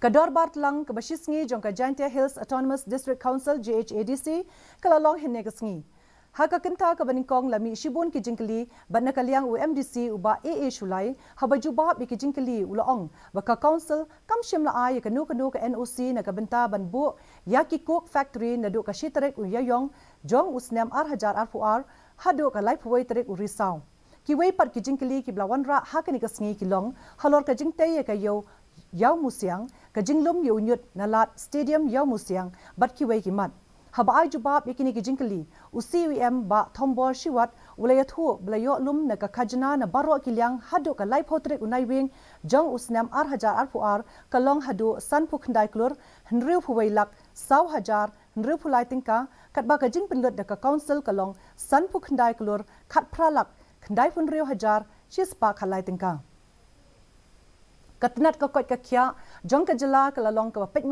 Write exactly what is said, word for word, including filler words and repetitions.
Ka dorbar tlang kaba shisngi jong ka Jaintia Hills Autonomous District Council, J H A D C, ka la long hynne ka sngi. Ha ka kynta kaba nyngkong la mih shibun ki jingkylli bad na ka liang u M D C u Bah A A Shullai, haba jubab ïa ki jingkylli u la ong ba ka Council kam shym la ai ïa kano kano ka N O C na ka bynta ban buh ïa ki Coke Factory naduh ka shi tarik u Ïaïong jong u snem ar hajar arphew ar haduh ka laiphew wei tarik u Risaw. Kiwei pat ki jingkylli kiba la wanrah ha kane ka sngi ki long halor ka jingtei ïa ka Ïew, Ïew Musiang, ka jinglum ïa u Ñiut na lad Stadium Ïew Musiang bad kiwei ki mat. Haba ai jubab ïa kine ki jingkylli, u C E M Bah Thombor Shiwat u la ïathuh ba la ïoh lum na ka khajna na baroh ki liang haduh ka laiphew tarik u Naiwieng jong u snem ar hajar arphew ar ka long haduh sanphew khyndai klur hynriewphew wei lak saw hajar hynriewphew lai tyngka, katba ka jingpynlut da ka Council ka long sanphew khyndai klur khatphra lak khyndaiphew hynriew hajar shispah khatlai tyngka. Ka tnat ka koit ka khiah jong ka jylla ka la long kaba peit